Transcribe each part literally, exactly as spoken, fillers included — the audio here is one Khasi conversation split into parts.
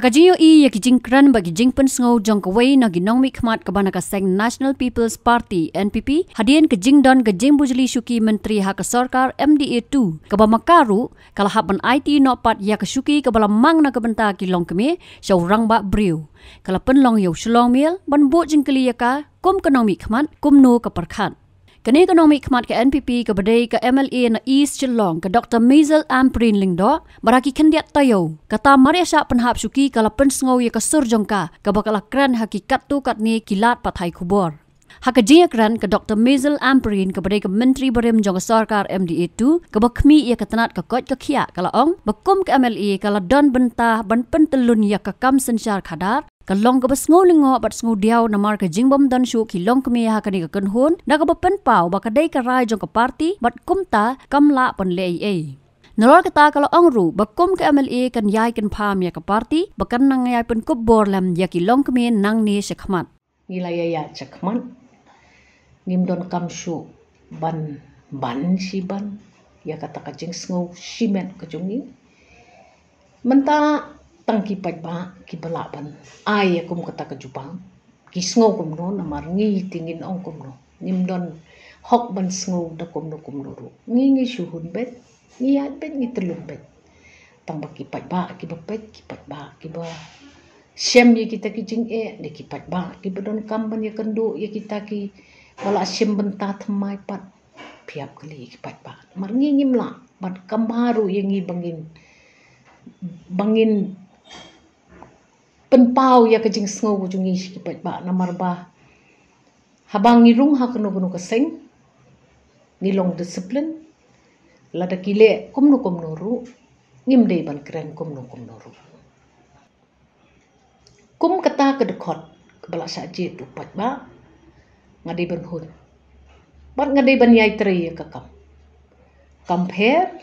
Ka jingïohi ïa ki jingkren bad ki jingpynsngew jong kawei na ki nongmihkhmat kaba na ka seng National People's Party, N P P, hadien ka jingdon ka jingbujli shuki myntri ha ka sorkar M D A two, kaba ma ka ruh ka la hap ban aiti noh pat ïa ka shuki kaba la mang na ka bynta ki longkmie sha u rangbah briew. Ka la pynlong ïa u Shillong Mail ban buh jingkylli ïa ka kum ka nongmihkhmat, kumno ka pyrkhat. Kane ka nongmihkhmat ka N P P kaba dei ka M L A na East Shillong, ka Doctor Maisel Ampareen Lyngdoh, ba da ki khyndiat taïew, kata mar ïa shah pynhap shuki ka la pynsngew ïa ka sur jong ka, kaba ka la kren ha ki katto katne ki lad pathai khubor. Ha ka jingïakren, ka Doctor Maisel Ampareen kaba dei ka myntri barim jong ka sorkar M D A two, kaba khmih ïa ka tnat ka koit ka khiah, ka la ong ba kum ka M L A ka la don bynta ban pyntyllun ïa ka kam synshar khadar, ka long kaba sngew lyngngoh bad sngew diaw namar ka jingbym don shuh ki longkmie ha kane ka kynhun, da kaba pynpaw ba ka dei ka rai jong ka party bad kumta kam lah ban leh ei ei. Nalor kata, ka la ong ruh ba kum ka M L A kan ïai kynpham ïa ka party ba kan nang ïai pynkup bor lem ïa ki longkmie nangne shakhmat. Ngi la ïaid shakhmat, ngim donkam shuh ban ban shi ban ïa kata ka jingsngew shimet ka jong ngi. Mynta tang ki paidbah kiba lah ban ai ïa kum kata ka jubab. Ki sngew kumno, namar ngi te ngin ong kumno? Ngim don hok ban sngew da kumno kumno ruh. Ngi, ngi shu hun beit, ngi ïaid beit, ngi tyllun beit. Tang ba ki paidbah kiba peit, ki paidbah kiba shem ïa kita ki jingeh, ne ki paidbah kiba donkam ban ïakynduh ïa kita kiba la shim bynta thymmai pat. Phi hap kylli ïa ki paidbah. Namar ngi ngim lah, bad kam bha ruh ïa ngi ba ngin, ba ngin pynpaw ïa ka jingsngew ka jong ngi sha ki paidbah, namar ba haba ngi rung ha kano kano ka seng, ngi long discipline. Lada ki leh kumno kumno ruh, ngim dei ban kren kumno kumno ruh. Kum kata ka dkhot kaba la shah jied u paidbah, nga dei ban hun bad nga dei ban ïai trei ïa ka kam. Kam pher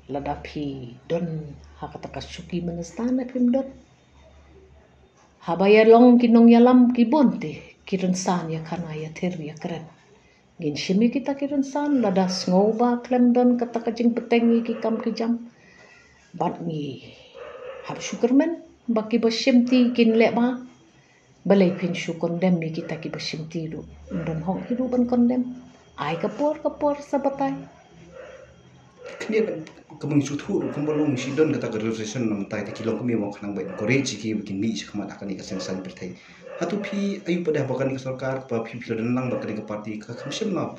lada phi don ha kata ka shuki minister ne phim don. Haba ïalong ki nongïalam ki bun te ki rynsan ïa khana, ïa thir, ïa kren. Ngin shim ïa kita ki rynsan, lada sngew ba khlem don kata ka jingpyrteng ïa ki kam ki jam, bad ngi hap shu kyrmen ba kiba shimti kin leh ba. Balei phin shu condemn ïa kita kiba shimti ruh? Ym don hok hi ruh ban condemn. Ai ka por, ka por sa batai. Khyndiat ka meng shu thuh ruh kumba long shi don kata ka reservation na mynta, te ki longkmie mo khnang ba encourage ki ba kin mih shakhmat ha kane ka seng saiñ pyrthei. Hato phi aiu pat de ba kane ka sorkar, ba phi, phi la don lang ba kane ka party ka kham shym la,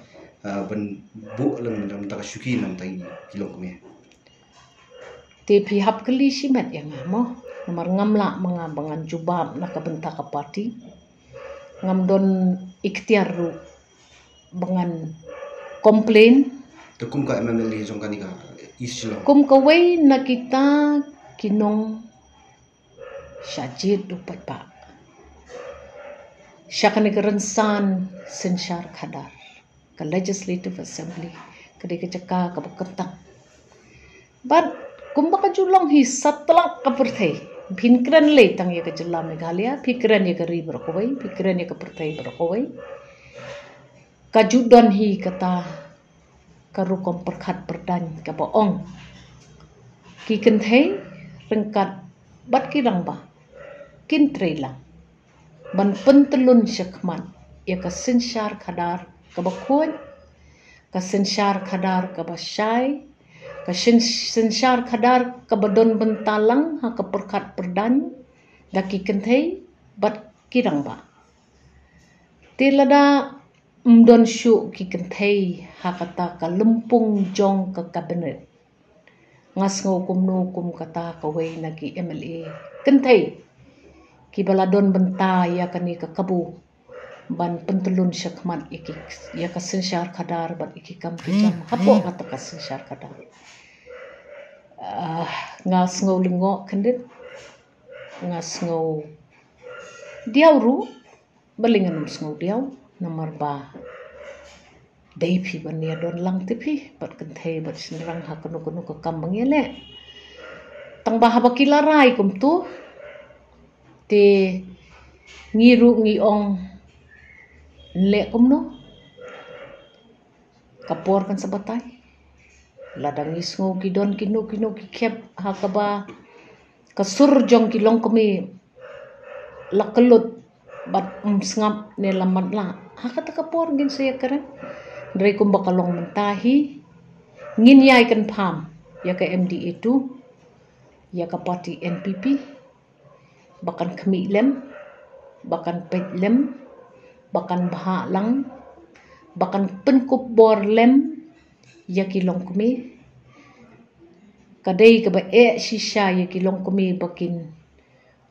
ah, ban buh lang na mynta ka shuki na mynta ki longkmie? Te phi hap kylli shimet ïa nga mo, namar ngam lah ma nga ba ngan jubab na ka bynta ka party. Ngam don iktiar ruh ba ngan complain. Te kum ka M L A jong kane ka East Shillong, kum kawei na kita ki nong shah jied u paidbah sha kane ka rynsan synshar khadar, ka Legislative Assembly ka dei ka jaka kaba kyntang. Bad kumba ka ju long hi satlak ka pyrthei, phin kren lei tang ïa ka jylla Meghalaya, phi kren ïa ka ri baroh kawei, phi kren ïa ka pyrthei baroh kawei. Ka ju don hi kata ka rukom pyrkhat pyrdaiñ kaba ong, ki kynthei ryngkat bad ki rangbah kin trei lang ban pyntyllun shakhmat ïa ka synshar khadar kaba khuid, ka synshar khadar kaba shai, ka syn-, synshar khadar kaba don bynta lang ha ka pyrkhat pyrdaiñ da ki kynthei bad ki rangbah. Te lada ym don shuh ki kynthei ha kata ka lympung jong ka cabinet, nga sngew kumno kum kata kawei na ki M L A kynthei kiba la don bynta ïa kane ka kabu ban pyntyllun shakhmat ïa ki, ïa ka synshar khadar bad ïa ki kam ki jam hapoh kata ka synshar khadar. Ah, nga sngew lyngngoh kyndit, nga sngew diaw ruh. Balei ngan ym sngew diaw? Namar ba dei phi ban ïa don lang te phi bad kynthei bad shynrang ha kano kano ka kam ba ngi leh. Tang ba haba ki la rai kumtu, te ngi ruh ngi ong, leh kumno? Ka por kan sa batai. Lada ngi sngew ki don kino kino ki khep ha kaba ka sur jong ki longkmie la kyllut bad ym sngap ne la matlah. Ha kata ka por ngin sa ïakren. Hynrei kumba ka long mynta hi, ngin ïai kynpham ïa ka M D A two, ïa ka party N P P, ba kan khmih lem, ba kan peit lem, ba kan bha lang, ba kan pynkup bor lem ïa ki longkmie. Ka dei kaba eh shisha ïa ki longkmie ba kin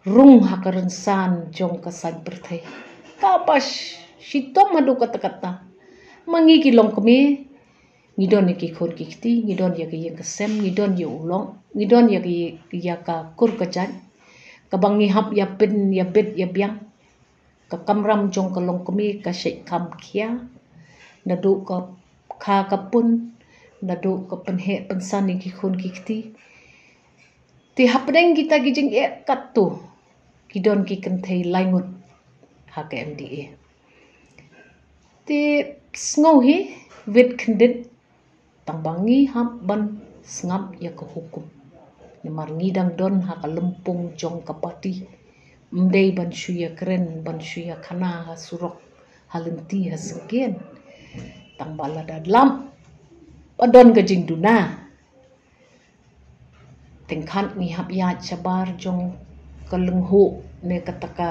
rung ha ka rynsan jong ka saiñ pyrthei. Kaba sh-, shitom haduh katta katta. Ma ngi ki longkmie, ngi don ïa ki khun ki kti, ngi don ïa ka ïing ka sem, ngi don ïa u lok, ngi don ïa ka, ïa ka kur ka jait. Kaba ngi hap ïa pyn, ïa bit, ïa biang. Ka kamram jong ka longkmie ka shait kham khia. Naduh ka kha ka pun, naduh ka pynheh pynsan ïa ki khun ki kti. Te hapdeng kita ki jingeh katto, ki don ki kynthei lai ngut ha ka M D A. Te sngew hi, wit khyndiat, tang ba ngi hap ban sngap ïa ka hukum. Namar ngi dang don ha ka lympung jong ka party. Ym dei ban shu ïakren, ban shu ïakhana ha surok, ha lynti, ha syngkien. Tang ba lada lap ba don ka jingduna, tyngkhat ngi hap ïaid shabar jong ka lyngngoh ne kata ka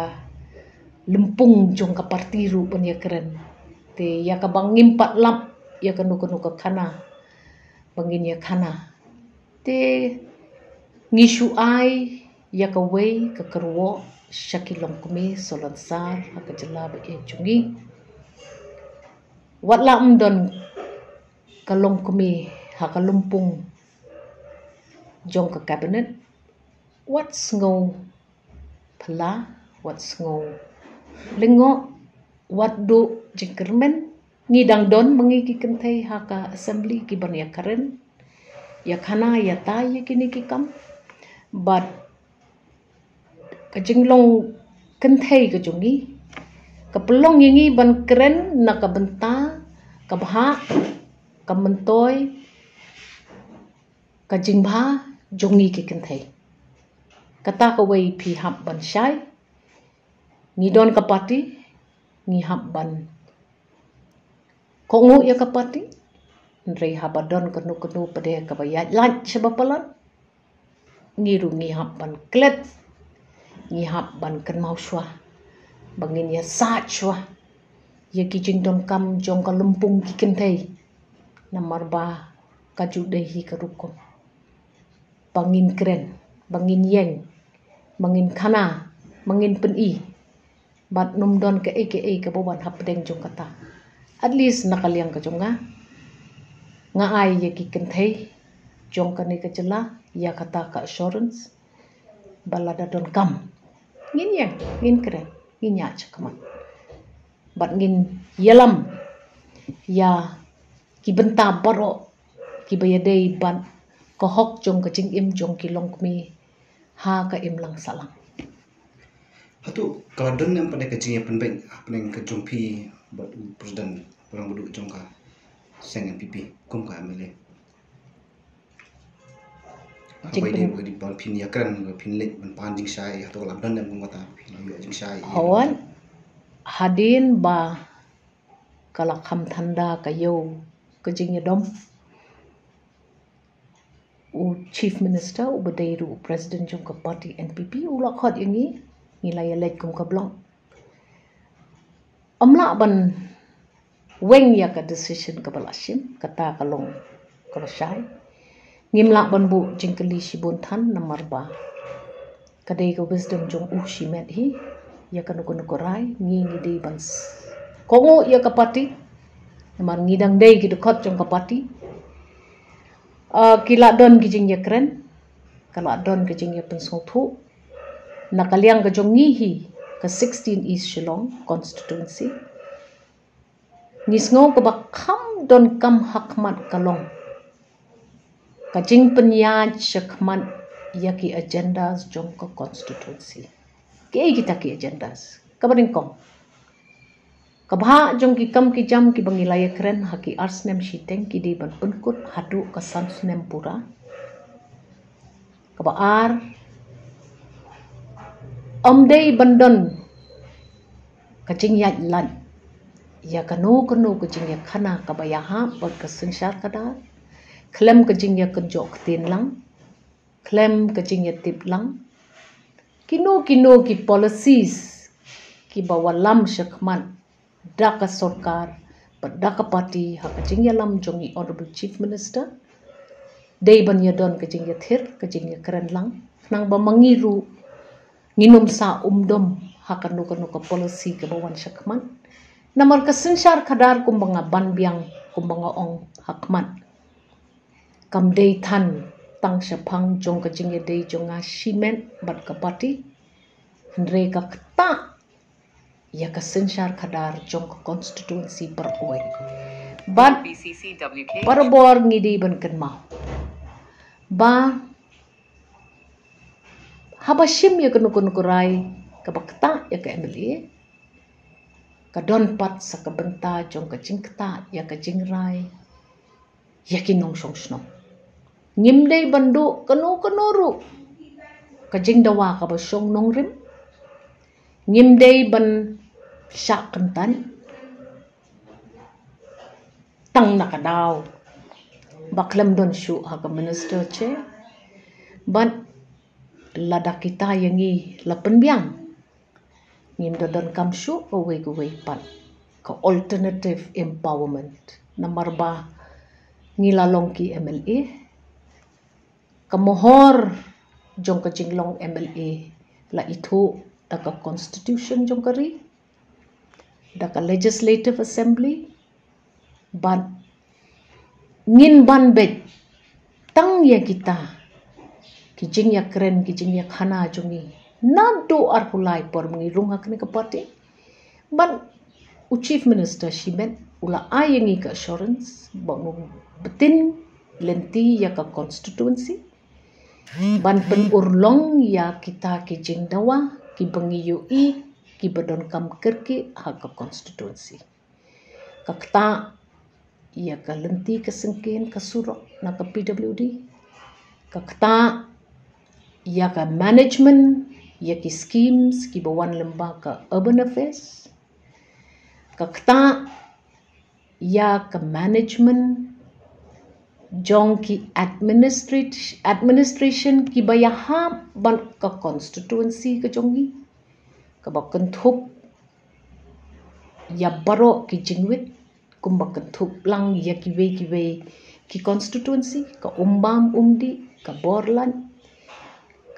lympung jong ka party ruh ban ïakren. Te ïa kaba ngim pat lap ïa kano kano ka khana ba ngin ïakhana. Te ngi shu ai ïa kawei ka kyrwoh sha ki longkmie salonsar ha ka jylla ba ïeit jong ngi. Wat la ym don ka longkmie ha ka lympung jong ka cabinet, wat sngew phylla, wat sngew lyngngoh, wat duh jingkyrmen. Ngi dang don ma ngi ki kynthei ha ka assembly ki ban ïakren, ïakhana, ïatai ïa kine ki kam. Bad ka jinglong kynthei ka jong ngi ka pynlong ïa ngi ban kren na ka bynta ka bhah, ka myntoi, ka jingbha jong ngi ki kynthei. Kata kawei phi hap ban shai. Ngi don ka party, ngi hap ban kohnguh ïa ka party. Hynrei haba don kano kano pat de kaba ïaid lait shaba palat, ngi ruh ngi hap ban klet, ngi hap ban kynmaw shuwa ba ngin ïasaid shuwa ïa ki jingdonkam jong ka lympung ki kynthei. Namar ba ka ju dei hi ka rukom ba ngin kren, ba ngin ïeng, ba ngin khana, ba ngin pyni. Bad ym don kaei kaei kaba wan hapdeng jong kata. At least na ka liang ka jong nga, nga ai ïa ki kynthei jong kane ka jylla ïa kata ka assurance ba lada donkam, ngin ïeng, ngin kren, ngin ïaid shakhmat. Bad ngin ïalam ïa ki bynta baroh kiba ïadei bad ka hok jong ka jingim jong ki longkmie ha ka imlang sahlang. Hato ka la don ne em pat de ka jingïapynbeit hapdeng ka jong phi bad u president, u rangbah jong ka seng N P P kum ka M L A? Haba ïadei bad ka dei ban phin ïakren, ban phin leit ban pan jingshai, hato ka la don ne em kum kata, phin la ïoh jingshai? Hooid, hadien ba ka la kham than da ka ïew ka jingïadom, u Chief Minister uba dei ruh u President jong ka party N P P u la khot ïa ngi, ngi la ïaleit kum ka block. Ym lah ban weng ïa ka decision kaba la shim, kata ka long kaba shai. Ngim lah ban buh jingkylli shibun than namar ba ka dei ka wisdom jong u shimet hi ïa kano kano ka rai. Ngi ngi dei ban s-, kohnguh ïa ka party namar ngi dang dei ki dkhot jong ka party. Ah, ki la don ki jingïakren, ka la don ki jingïapynsngewthuh. Na ka liang ka jong ngi hi, ka sixteen East Shillong constituency, ngi sngew kaba kham donkam hakhmat ka long ka jingpynïaid shakhmat ïa ki agendas jong ka constituency. Kiei kita ki agendas? Kaba nyngkong, ka bhah jong ki kam ki jam kiba ngi la ïakren ha ki ar snem shiteng ki dei ban pynkut haduh ka san snem pura. Kaba ar, Ym dei ban don ka jingïaid lad ïa kano kano ka jingïakhana kaba ïahap bad ka synshar khadar, khlem ka jingïakynjoh ktien lang, khlem ka jingïatip lang. Kino kino ki policies kiba wallam shakhmat da ka sorkar bad da ka party ha ka jingïalam jong i Honourable Chief Minister, dei ban ïadon ka jingïathir, ka jingïakren lang, khnang ba ma ngi ruh ngin ym sa umdom ha kano kano ka policy kaba wan shakhmat. Namar ka synshar khadar, kumba nga ban biang, kumba nga ong hakhmat, kam dei than tang shaphang jong ka jingïadei jong nga shimet bad ka party, hynrei ka ktah ïa ka synshar khadar jong ka constituency baroh kawei. Bad barabor ngi dei ban kynmaw ba haba shim ïa kano kano ka rai kaba ktah ïa ka MLA, ka don pat sa ka bynta jong ka jingktah ïa ka jingrai ïa ki nongshong shnong. Ngim dei ban duh kano kano ruh ka jingdawa kaba shong nongrim. Ngim dei ban shah kyntait tang na ka daw ba khlem don shuh ha ka minister chair. Bad lada kita ïa ngi la pynbiang, ngim da donkam shuh kawei kawei pat ka alternative empowerment. Namar ba ngi la long ki MLA, ka mohor jong ka jinglong MLA la ithuh da ka constitution jong ka ri, da ka legislative assembly, bad ngin ban beit tang ïa kita ki jingïakren, ki jingïakhana jong ngi naduh arphew lai por ba ngi rung ha kane ka party. Bad u Chief Minister shimet u la ai ïa ngi ka assurance ba un btin lynti ïa ka constituency ban pynurlong ïa kita ki jingdawa kiba ngi ïohi kiba donkam kyrkieh ha ka constituency. Ka ktah ïa ka lynti ka syngkien ka surok na ka PWD. Ka ktah ïa ka management ïa ki schemes kiba wan lyngba ka urban affairs. Ka ktah ïa ka management jong ki administrat-, administration kiba ïahap bad ka constituency ka jong ngi, kaba kynthup ïa baroh ki jingwit, kumba kynthup lang ïa kiwei kiwei ki constituency, ka umbam umdih, ka bor lait,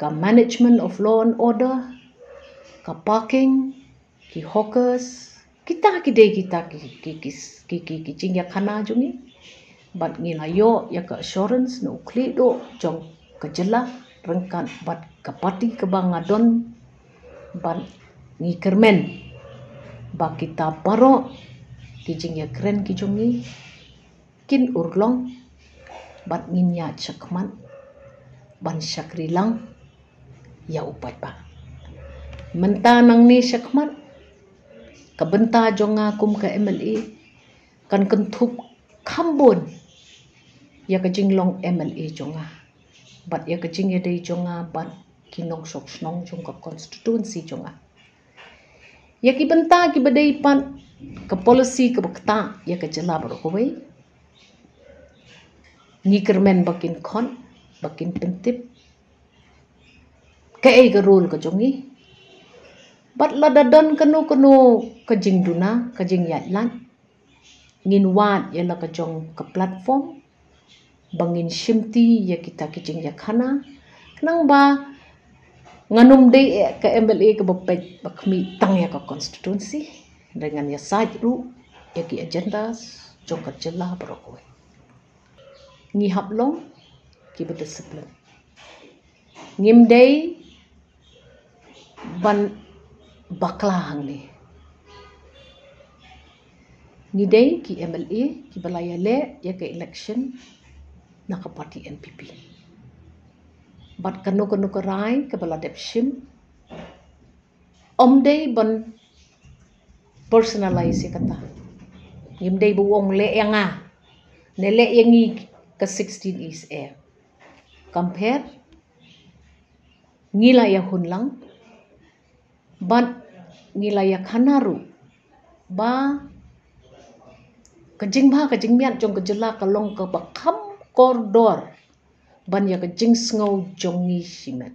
ka management of law and order, ka parking, ki hawkers, kita ki dei kita ki, ki, ki, ki, ki, ki jingïakhana jong ngi. Bad ngi la ïoh ïa ka assurance na u khlieh duh jong ka jylla ryngkat bad ka party kaba nga don, bad ngi kyrmen ba kita baroh ki jingïakren ki jong ngi kin urlong bad ngin ïaid shakhmat ban shakri lang ïa u paidbah. Mynta nangne shakhmat, ka bynta jong nga kum ka MLA kan kynthup kham bun ïa ka jinglong MLA jong nga bad ïa ka jingïadei jong nga bad ki nongshong shnong jong ka constituency jong nga. Ïa ki bynta kiba dei pat ka policy kaba ktah ïa ka jylla baroh kawei, ngi kyrmen ba kin khot, ba kin pyntip kaei ka role ka jong ngi. Bad lada don kano kano ka jingduna, ka jingïaid lad, ngin wad ïa la ka jong ka platform ba ngin shimti ïa kita ki jingïakhana, khnang ba ngan ym dei eh ka MLA kaba peit ba khmih tang ïa ka constituency, hynrei ngan ïasaid ruh ïa ki agendas jong ka jylla baroh kawei. Ngi hap long kiba discipline. Ngim dei ban bakla hangne. Ngi dei ki MLA kiba la ïaleh ïa ka election na ka party NPP. Bad kano kano ka rai kaba la dep shim, ym dei ban personalize ïa kata. Ngim dei ba u ong leh ïa nga ne leh ïa ngi ka sixteen East A. Compare, ngi la ïahun lang, Bad ngi la ïakhana ruh ba ka jingbha ka jingmiat jong ka jylla ka long kaba kham kordor ban ïa ka jingsngew jong ngi shimet.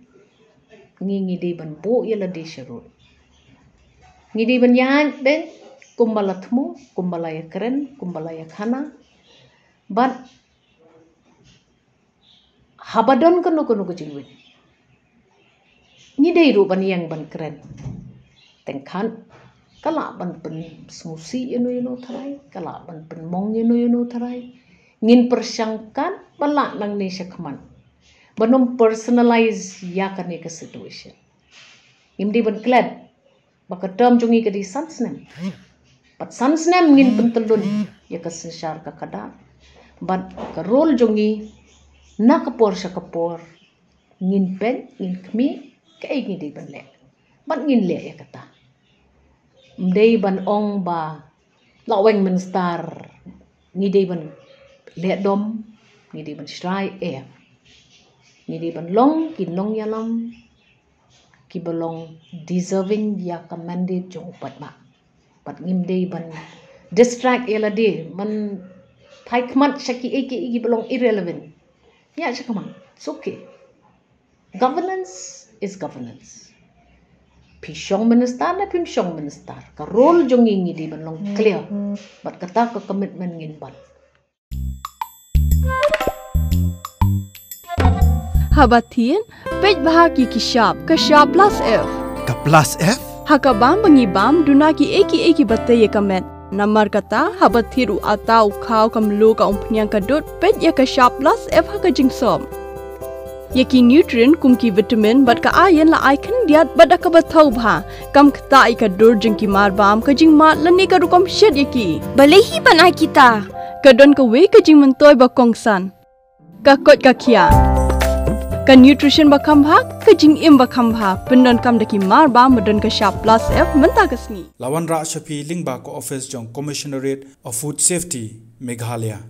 Ngi ngi dei ban buh ïa lade sharud. Ngi dei ban ïaid beit kumba la thmu, kumba la ïakren, kumba la ïakhana. Bad haba don kano kano ka jingwit, ngi dei ruh ban ïeng ban kren. Teng khat ka lah ban pynsngewsih ïano ïano tharai, ka lah ban pynmong ïano ïano tharai. Ngin pyrshang kat ba lah nangne shakhmat ban ym personalize ïa kane ka situation. Ngim dei ban klet ba ka term jong ngi ka dei san snem. Bad san snem ngin pyntyllun ïa ka synshar ka khadar. Bad ka role jong ngi na ka por sha ka por ngin peit, ngin khmih kaei ngi dei ban leh. Bad ngin leh ïa kata. Ym dei ban ong ba la weng mynstep ngi dei ban leh dom, ngi dei ban shrai, eh. Ngi dei ban long ki nongïalam kiba long deserving ïa ka mandate jong u paidbah. Bad ngim dei ban distract ïa lade, ban phai khmat sha kiei kiei kiba long irrelevant. Ïa sha khmat, it's okay. Governance is governance. Phi shong minister ne phim shong minister, ka role jong ngi ngi dei ban long clear. Bad kata ka commitment ngin ban. Haba thied, peit bha ki ki shap, ka shap plus F. Ka plus F? Ha ka bam ba ngi bam, duna kiei kiei kiba tei ïa ka met. Namar kata, haba thied u atta, u khaw, ka mluh, ka umphniang, ka dud, peit ïa ka shap plus F ha ka jingsop. Ïa ki nutrient kum ki vitamin bad ka iron la ai khyndiat bad da kaba thaw bha. Kam ktah ïa ka dur jong ki mar bam, ka jingmad lane ka rukom shet ïa ki. Balei hi ban ai kita? Ka don kawei ka jingmyntoi ba kongsan. Ka koit ka khiah. Ka nutrition ba kham bha, ka jingim ba kham bha. Pyndonkam da ki mar bam ba don ka shap plus F mynta ka sngi. La wanrah sha phi lyngba ka office jong Commissionerate of Food Safety, Meghalaya.